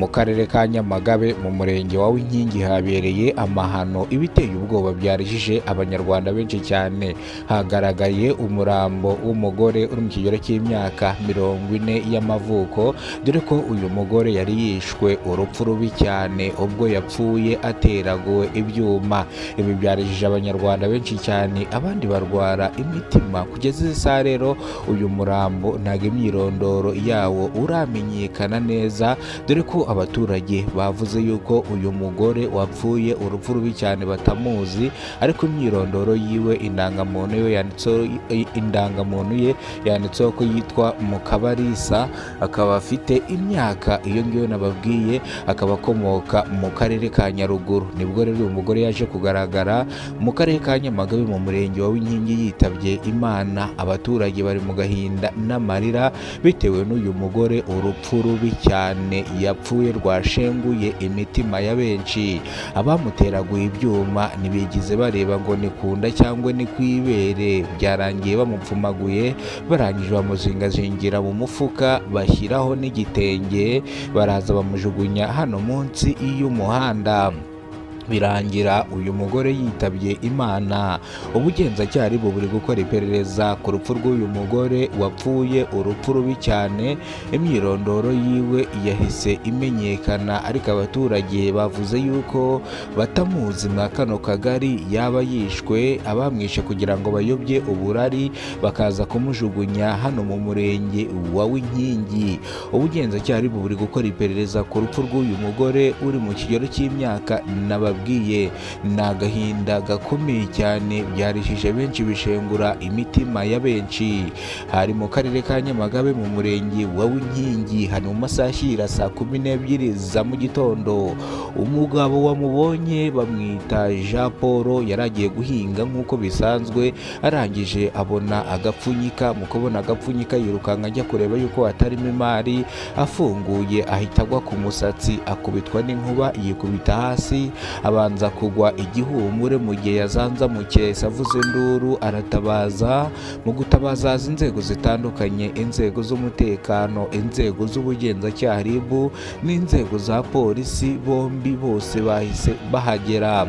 Mu karere ka Nyamagabe mu murenge wa Winkingi habereye amahano ibiteye ubwoba byarijije abanyarwanda benshi cyane. Hagaragaye umurambo w'umugore uri mu kigero cy'imyaka 40 y'amavuko, dore ko uyu mugore yari yishwe urupfu rubi cyane ubwo yapfuye ateraguwe ibyuma. Ibi byarijije abanyarwanda benshi cyane, abandi barwara imitima. Kugeza izi saha rero uyu murambo ntabwo imyirondoro yawo uramenyekana neza, dore ko abaturage bavuze yuko uyu mugore wapfuye urupfu rubi cyane batamuzi, ariko imyirondoro yiwe indangamuntu ye yanditseho, indangamuntu ye yanditseho ko yitwa Mukabarisa, akaba afite imyaka iyo ngiyo nababwiye, akaba akomoka mu karere ka Nyaruguru. Nibwo rero uyu mugore yaje kugaragara mu karere ka Nyamagabe mu murenge wa Winkingi yitabye Imana. Abaturage bari mu gahinda n'amarira bitewe n'uyu mugore urupfu rubi cyane yapfuye rwashenguye imitima ya benshi. Abamuteraguye ibyuma ntibigize bareba ngo ni ku nda cyangwa ni ku ibere, byarangiye bamupfumaguye, barangije bamuzingazingira mu mufuka bashyiraho n'igitenge, baraza bamujugunya hano munsi y'umuhanda. Birangira uyu mugore yitabye Imana. Ubugenzacyaha buri gukora iperereza ku rupfu rw'uyu mugore wapfuye urupfu rubi cyane. Imyirondoro yiwe yahise imenyekana, ariko abaturage bavuze yuko batamuzi mwa kano kagari yaba yishwe abamwishe kugira ngo bayobye uburari bakaza kumujugunya hano mu murenge wa Winkingi. Ubugenzacyaha buri gukora iperereza ku rupfu rw'uyu mugore uri mu kigero cy'imyaka nababwiye. Ni agahinda gakomeye cyane, byarishije benshi, bishengura imitima ya benshi. Hari mu karere ka Nyamagabe mu murenge wa Winkingi, hari mu masaha ashyira saa 12 za mu gitondo. Umugabo wamubonye bamwita Jean Paul, yari agiye guhinga nk'uko bisanzwe, arangije abona agapfunyika. Mu kubona agapfunyika yirukanka ajya kureba yuko hatarimo imari, afunguye ahita agwa ku musatsi, akubitwa n'inkuba yikubita hasi, abanza kugwa igihumure. Mu gihe yazanzamukiye avuze induru aratabaza. Mu gutabaza haza inzego zitandukanye, inzego z'umutekano, inzego z'ubugenzacyaha RIB n'inzego za polisi, bombi bose bahise bahagera.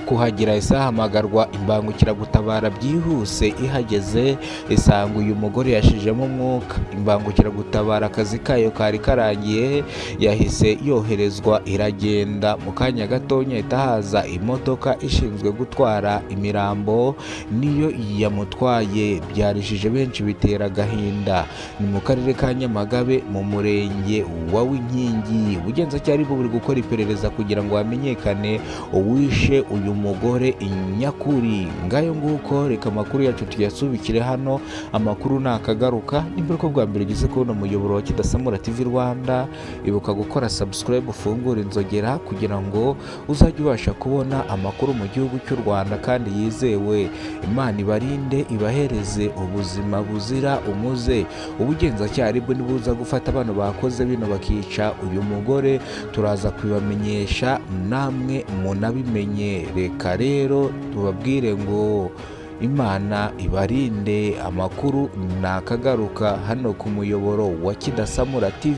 Kuhagera yahise hahamagarwa imbangukiragutabara byihuse. Ihageze isanga uyu mugore yashijemo umwuka. Imbangukiragutabara akazi kayo kari karangiye, yahise yoherezwa iragenda. Mu kanya gatonya ihita haza imodoka ishinzwe gutwara imirambo, niyo yamutwaye. Byarishije benshi, bitera agahinda. Ni mu karere ka Nyamagabe mu murenge wa Winkingi. Ubugenzacyaha buri gukora iperereza kugira ngo hamenyekane uwishe uyu mugore nyakuri. Ngayo nguko, reka amakuru yacu tuyasubikire hano. Amakuru nakagaruka. Nimba ariko bwa mbere ugeze kubona umuyoboro wa Kidasamura TV Rwanda, ibuka gukora subscribe, ufungure inzogera kugira ngo uzajye ubasha kubona amakuru mu gihugu cy'u Rwanda kandi yizewe. Imana ibarinde, ibahereze ubuzima buzira umuze. Ubugenzacyaha bwo nibuza gufata bano bakoze bino bakica uyu mugore, turaza kubibamenyesha namwe munabimenye. Reka rero tubabwire ngo Imana ibarinde. Amakuru nakagaruka hano ku muyoboro wa Kidasamura TV.